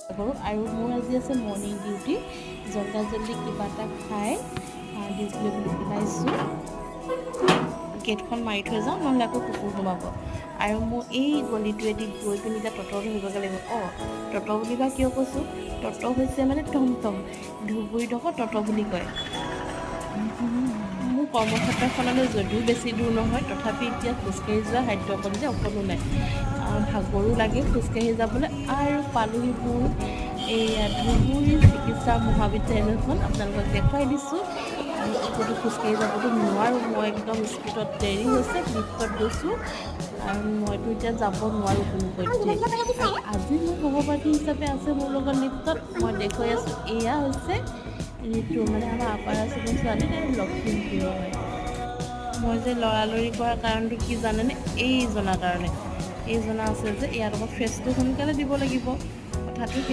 কৰোঁ। আৰু মোৰ আজি আছে মৰ্ণিং ডিউটি। জল্দা জল্দি কিবা এটা খাই ডিউটিলৈ বুলি ওলাইছোঁ। গেটখন মাৰি থৈ যাওঁ, নহ'লে আকৌ কুকুৰ সোমাব। আৰু মোৰ এই গলিটোৱেদি গৈ পিনি এতিয়া টট ধৰিবগৈ লাগিব। অঁ, টট বুলি বা কিয় কৈছোঁ? টট হৈছে মানে টমটম। ধুবুৰীত আকৌ টট বুলি কয়। মোৰ কৰ্মক্ষেত্ৰখনলৈ যদিও বেছি দূৰ নহয়, তথাপি এতিয়া খোজকাঢ়ি যোৱা সাধ্য অকণ যে অকণো নাই। ভাগৰো লাগে খোজকাঢ়ি যাবলৈ। আৰু পালোহি মোৰ এইয়া ধুবুৰী চিকিৎসা মহাবিদ্যালয়খন, আপোনালোকক দেখুৱাই দিছোঁ। আৰু এতিয়াতো খোজকাঢ়ি যাবতো নোৱাৰোঁ মই, একদম স্পীডত দেৰি হৈছে, লিফ্টত গৈছোঁ আৰু মইতো এতিয়া যাব নোৱাৰোঁ কোনো পধ্যেই। আজি মোৰ সহপাঠী হিচাপে আছে মোৰ লগত লিফ্টত, মই দেখুৱাই আছোঁ। এয়া হৈছে ঋতু, মানে আমাৰ আপাৰ আছামৰ ছোৱালী, তাই লখিমপুৰৰ হয়। মই যে লৰালৰি কৰাৰ কাৰণটো কি জানেনে? এইজনাৰ কাৰণে। এইজনা আছে যে, ইয়াত আকৌ ফেচটো সোনকালে দিব লাগিব, কথাটো।